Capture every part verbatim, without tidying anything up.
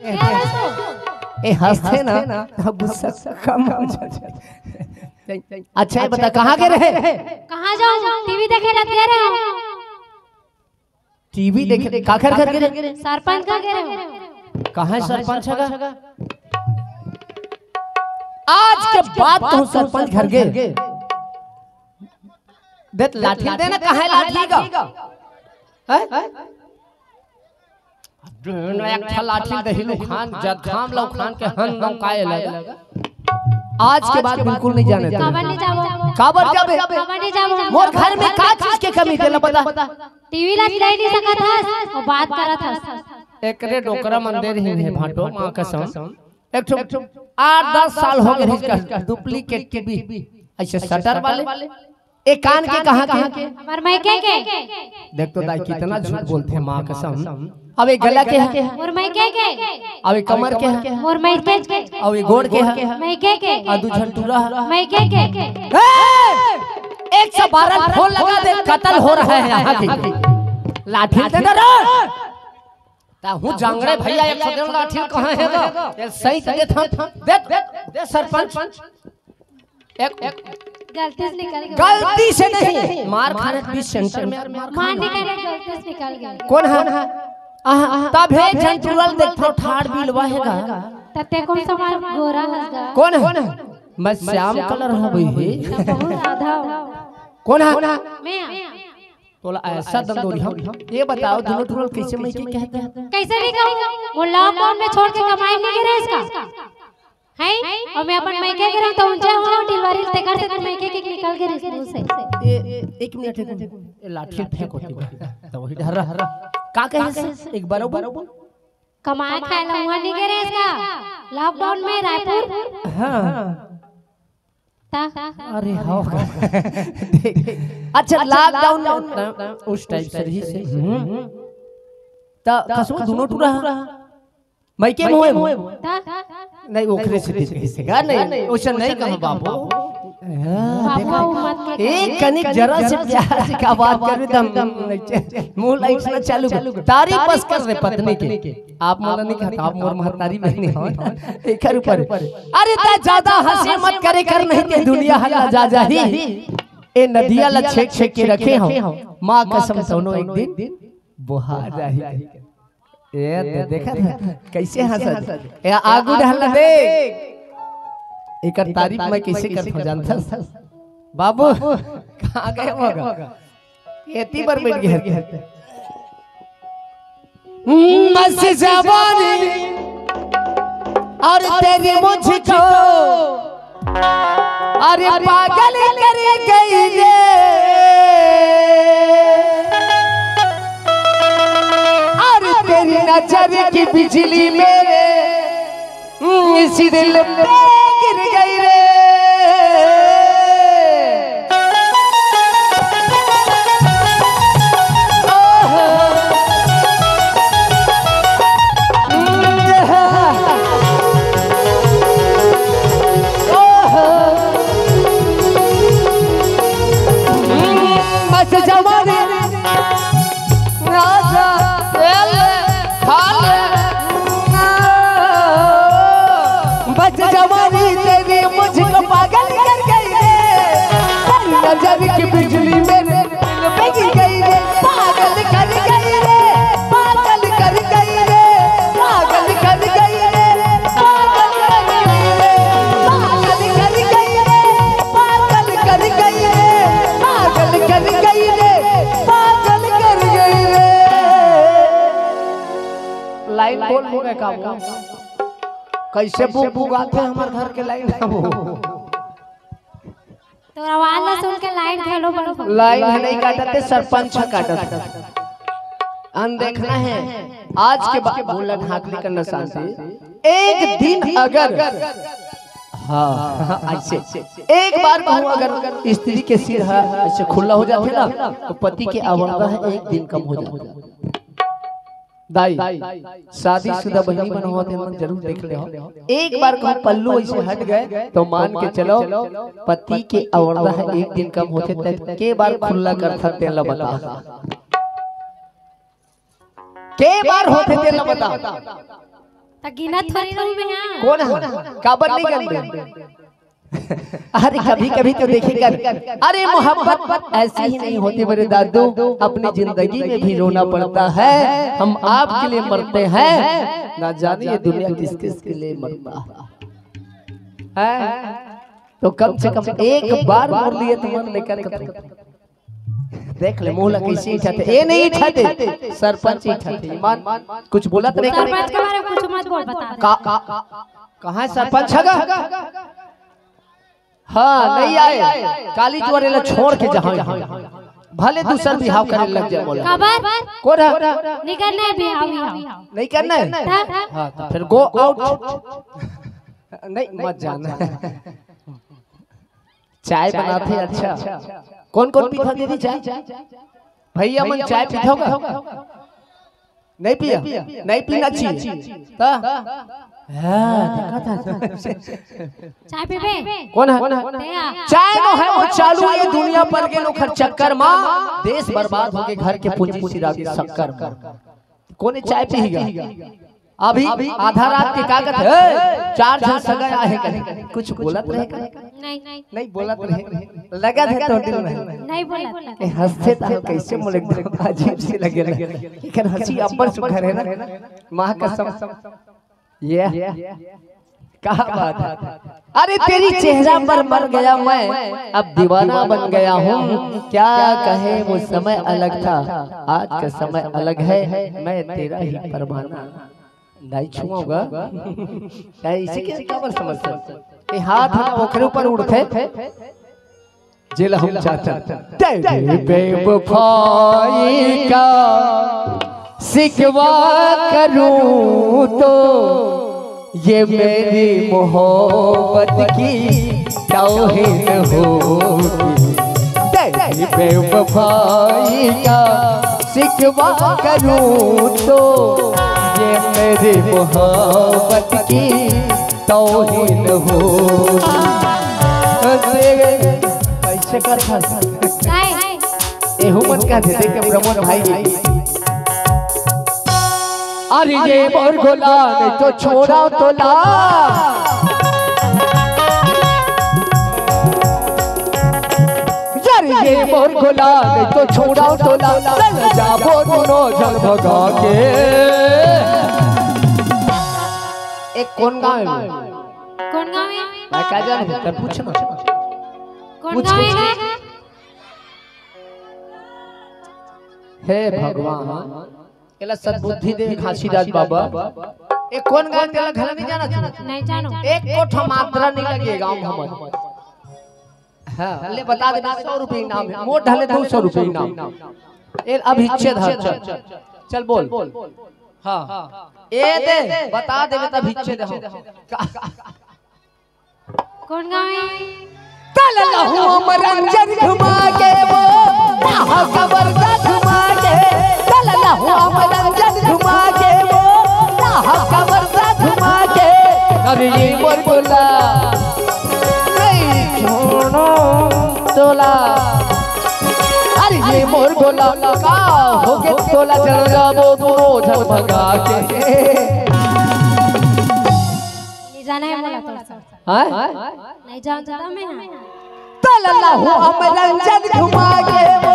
ए, हंसथे ना, त गुस्सा कम हो जाथे। अच्छा, ये बता, कहाँ गे रहे? कहाँ जाऊँ? टीवी देखे लग गया रहे। टीवी देखे, काखर घर गे रहे? सरपंच का गे रहे। कहाँ हे सरपंच का? आज के बाद तो सरपंच घर गे। दे लाठी दे ना, कहाँ हे लाठी का? हैं? एक ठा लाठी दही लुखान, जतखाम लुखान के हन लौकाए लगा। आज के बाद बिल्कुल नहीं जाने देंव। काबर नहीं जाबो? काबर जाबे? काबर नहीं जाबो? मोर घर में का चीज के कमी, तेला बता। टीवी ला ले नहीं सकत हस, अउ बात करत हस। एकरे डोकरा मन दे रही है भांटो, माँ कसम। एक ठो आठ दस साल हो गए इसका डुप्लीकेट टीवी, ऐसे शटर वाले। ए कान के कहाँ के? हमर मायके के। देख तो दाई, कितना झूठ बोलथे, माँ कसम। अब ए गला के हे? मोर मायके के। अब ए कमर के हे? मोर मायके के। अब ए गोड़ के हे? मायके के। आ दू झन टूरा हे? मायके के। ए! एक सौ बारह फोन लगा दे, कत्ल हो रहा है यहाँ की। लाठी दे दे रे। ता हूँ जांगड़े भैया, एक सौ दे लाठी कहाँ हे गा? ए, सही दे था। दे, दे, दे सरपंच। एक, एक गलती से निकल गया। गलती से नहीं, मार खाने के बीच सेंटर में यार, मार मार खाने। निकल गया, गलती से निकल गया। कौन हे? आहा, तभे झन टूरा ल देखथो, ठाड़ बिलवा हे गा। तते कौन सा मार गोरा हस गा? कौन हे? मैं श्याम कलर हूँ भाई। तो बहुत आधा हो। कौन हे? मैं। तोला ऐसा दंदोरी हम। ये बताओ, दोनों टूरा ल कैसे मायके कहथे? कैसे नहीं कहूँ? वो लॉकडाउन में छोड़ के कमाई नहीं गे रहे इसका। हैं? अउ मैं अपन मायके गे रहे हूँ, तो उनसे हुआ डिलीवरी तेकर से तो मायके के निकल गे रहे मुँह से। ए, एक मिनट, एक मिनट। ए, लाठी फेंक होती बा। तो वही डर रहा। का कहे से? एक बार बोल। कमाए खाए ला हुआ नहीं गे रहे इसका। लॉकडाउन में रायपुर। हाँ। ता? अरे हाँ। अच्छा, लॉकडाउन में उस टाइप से रही से। हम्म। ता कसो दोनों टूरा हे? मायके में होय वो? ता? नहीं, ओकरे से दिख रही से। नहीं, नहीं, ओसे नहीं कहा बाबू। बाबू, वो मत के। एक कनिक जरा से प्यार से का बात कर दम। मुंह लाइट ना चालू कर। तारीफ बस कर दे पत्नी के। आप मोला नहीं कहता, आप मोर महतारी बहनी हो। एकर ऊपर। अरे ता ज्यादा हंसी मत करे कर, नहीं ते दुनिया हल्ला जा जाही। ए नदिया ला छेक छेक के रखे हो, माँ कसम दोनों एक दिन बोहा जाही। ए दे, देखा था? कैसे हंसत? ए आगू डहल ला देख। एकर तारीफ मैं कैसे करत हूँ जानथस? बाबू, कहाँ गए वो? एती बर बैठ गए हते। बस जवानी और तेरी मुझको, अरे पागल कर गई रे। और तेरी नजर की बिजली मेरे इसी दिल पे गिर गई रे। बस जवानी राजा तेल खाले। बस जवानी तेरी मुझको पागल कर गई रे। तेरी नजर की बिजली मेरे दिल पे गिर गई रे। पागल कर गई रे, पागल कर गई रे, पागल कर गई रे, पागल कर गई रे, पागल कर गई रे, पागल कर गई रे, पागल कर गई रे, पागल कर गई रे। लाइन बोल हो गए का वो? कैसे बुक बुक आते हमारे घर के लाइन है वो? तोर आवाज ला सुन के लाइन घलो बंद हो। लाइन ह नहीं काटत हे, सरपंच ह काटत हे। अन देखना है, आज के बाद बोला ढाकली करना शांति। एक दिन अगर, हाँ, ऐसे, एक बार कहूँ अगर स्त्री के सिर ह ऐसे खुला हो जाथे ना, तो पति के अवरदा ह एक दिन कम हो जाथे। दाई, शादीशुदा बहिनी मन होवत हे, मन जरूर देख ले हो। एक बार कहूँ पल्लू ऐसे हट गए, तो मान के चलो, पति के अवरदा ह एक दिन कम होथे, त के बार खुल्ला करथन, तेला बता। के बार होथे, तेला बता। त गिनत थोड़ी रहूं मैं, हाँ। कौन है? काबर नहीं गिनत? अरे, कभी कभी तो देखे कर। अरे, मोहब्बत ऐसी ही नहीं होती मेरे दादू। अपनी जिंदगी में भी रोना पड़ता है। हम आपके लिए मरते हैं, ना जाने ये दुनिया किस किस के लिए मरता है। हैं? तो कम से कम एक बार मर लिए तो मन लेकर के देख ले, मुंह ला कैसे उठाते। ए नहीं उठाते, सरपंच ही उठाते। ईमान, कुछ बोलत रहे का? सरपंच के बारे में कुछ मत बोल, बता दे। का, का, कहाँ है सरपंच है गा? हाँ, नहीं आए। काली जुआरे ला छोड़ के जहाँ, भले दूसर बिहाव करे लग जाए मोला। काबर? कोन है? नहीं करना है बिहाव, बिहाव। नहीं करना है? तब? हाँ, तो फिर go out। नहीं, मत जाना। चाय बनाथे, अच्छा। कौन कौन पीथा दीदी चाय? भैया मन चाय पीथा होगा? नहीं पिया? नहीं पीना चाहिए। ता? हाँ, देखा था। चाय पीबे? कौन है? भैया। चाय नो है वो चालू, ये दुनिया पर के लोग हर चक्कर मा देश बर्बाद होके घर के पूंजी सिरा के शक्कर मा। कोने चाय पीगा? अभी आधा रात के का कहत हे, चार झन सगा आहे कहे, कुछ बोलत रहे का? नहीं। नहीं बोलत रहे, लगत हे तो दिल में। नहीं बोलत रहे। ए, हंसथे त कैसे मोले एकदम अजीब से लगे ना। एकर हंसी अब्बड़ सुघर है ना, माँ कसम। ये क्या बात है। अरे, तेरी चेहरा पर मर गया मैं, अब दीवाना बन गया हूँ। क्या कहे वो समय अलग था, आज का समय अलग है, मैं तेरा ही परवाना। नहीं छुआऊंगा। क्या इसी के काबर समझ सकते? ये हाथ ना ओखरे ऊपर उड़थे, जेला हम चाहते हैं। तेरी बेवफाई का शिकवा करूं तो ये मेरी मोहब्बत की तौहीन होगी। तेरी बेवफाई का शिकवा करूं तो ये मेरी मोहब्बत की तौहीन होगी। कैसे कर था? काय? एहू मन का देते के प्रमोद भाई। अरे ये मोर गोला नहीं तो छोड़ा तोला। यार ये मोर गोला नहीं तो छोड़ा तोला। चल जाबो दोनों जल भगा के। एक कौन गाँव है? कौन गाँव है? मैं क्या जानूं? तै पूछ ना। कौन पूछ, गाँव पूछ। है? हे भगवान, एला सद्बुद्धि दे घासीदास बाबा। ए कौन गाँव, तेला घला नहीं जाना तू? नहीं जानो। एक कोठा मात्रा नहीं लगे गाँव हमर। हाँ, ले बता दे, सौ रुपये इनाम है, मोर ढले दो सौ रुपये इनाम। ए, अब हिच्चे धर, चल, चल बोल। हाँ, ए दे, बता दे, तब हिच्चे दे हम। का- कौन गाँव है? तल लहू अमरंजन घुमा के वो, लाह कबर दा घुमा के। तल लहू अमरंजन घुमा के वो, लाह कबर दा घुमा के। अरे ये मोर गोला, नहीं छोड़ो तोला। अरे ये मोर गोला, का हो गे तोला, चल जाबो दोनों झन भगा के। ये जाना है मोला तोर साथ। हाँ? नहीं जानता मैं, हाँ। तल लहू अमरंजन घुमा के वो,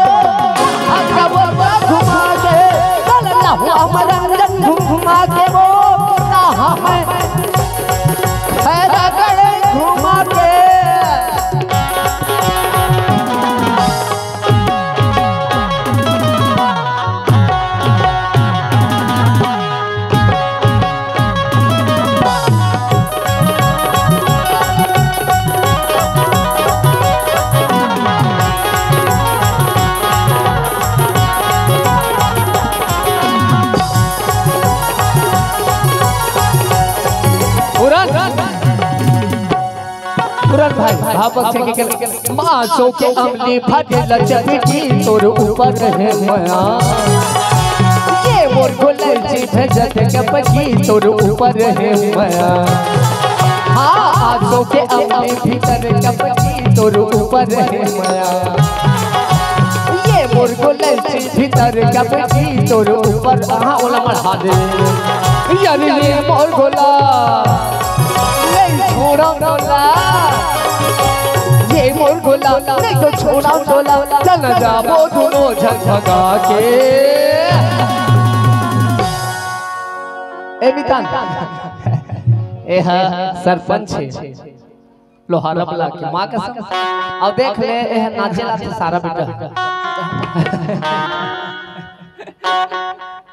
अकबर घुमा के। तल लहू अमरंजन घुमा के वो, कहाँ है? हैदरगढ़ घुमा के। पूरन, पूरन भाई, भाव पक्ष के कल-, मासो के अमली फटे लचपटी तोर ऊपर है मया। ये मोर गोलैची भेजत कपटी तोर ऊपर है मया। हाँ, आसो के अमली भीतर कपटी तोर ऊपर है मया। ये मोर गोलैची भीतर कब की तोर ऊपर, हाँ, ओला मढ़ा दे। यार ये मोर गोला, नहीं छोड़ा गोला। ये मोर गोला, नहीं तो छोड़ा गोला। चल जाबो दोनों झन भगा के। ए मितान, ए हा सरपंच हे। लोहारा ब्लॉक के, माँ कसम। अब देख ले, ए नाचे ला तो सारा बेटा।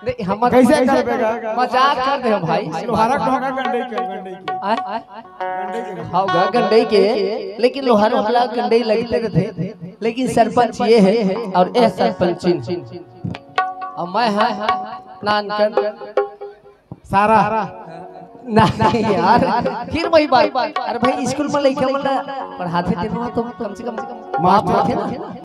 नहीं, हमर कैसे करबे गा? मजाक कर दे भाई। लोहारा के होगा गंडई के, गंडई के। आय? गंडई के। हाँ, गा गंडई के, लेकिन लोहारा ब्लॉक गंडई लगते रहते, लेकिन सरपंच ये है और ए सरपंचिन। और मैं हाँ नानकन सारा। नहीं यार, फिर वही बात। अरे भाई, स्कूल में लइका मन ला पढ़ाथे तेन तो कम से कम माफ माफ होथे ना।